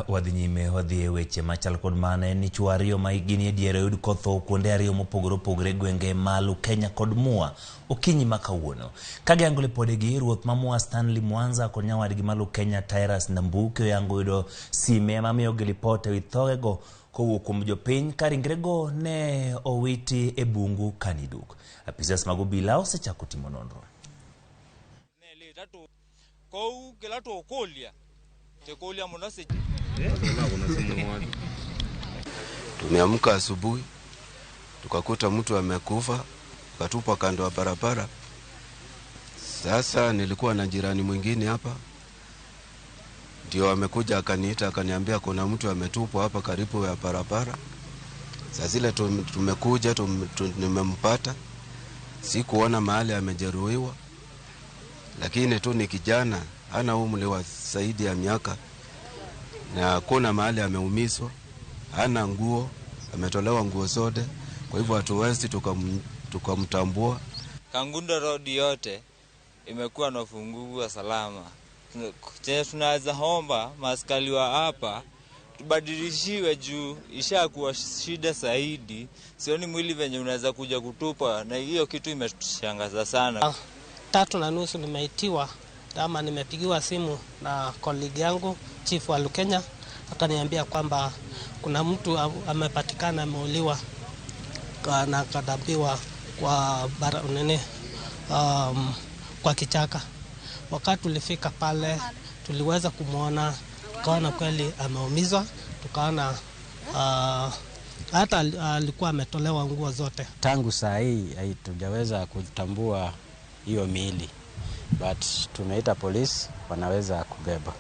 Wadhi nyime wadhi e weche machal kod mano en ni chwo ariyo ma hikgi nie diere oyud kotho kuonde ariyo mopogore opogore e gwenge ma Lukenya kod Mua okinyi ma kawuono. Ka giyango lipodegi, ruoth ma Mua Stanley Mwanza kod nyawadgi ma Lukenya Tyrus Ndambuki oyango yudo sime mamiyogi lipot ewi thogego kowuok kuom jopiny ka ringrego ne owiti e bungu Kaniduk. Apisas mag obila osechako timo nonro. Tumeamka asubuhi tukakuta mtu amekufa, akatupwa kando ya barabara. Sasa nilikuwa na jirani mwingine hapa, ndio amekuja akaniita akaniambia kuna mtu ametupwa hapa karibu ya barabara. Sasa zile tumekuja nimempata, sikuona mahali amejeruhiwa, lakini tu ni kijana, hana umri wa zaidi ya miaka, na hakuna mahali ameumizwa, hana nguo, ametolewa nguo zote. Kwa hivyo hatuwezi tukamtambua. Kangundo Road yote imekuwa na ufungufu wa salama. Chenye tunaweza omba maaskari wa hapa tubadilishiwe juu ishakuwa shida zaidi. Sioni mwili venye unaweza kuja kutupa, na hiyo kitu imetushangaza sana. 3:30 nimeitiwa ama nimepigiwa simu na colleague yangu chief wa Lukenya, akaniambia kwamba kuna mtu amepatikana ameuliwa na akadambiwa kwa kwa kichaka. Wakati tulifika pale tuliweza kumuona, tukaona kweli ameumizwa, tukaona hata alikuwa ametolewa nguo zote. Tangu saa hii hatujaweza kutambua hiyo miili, but tumeita polisi wanaweza kubeba.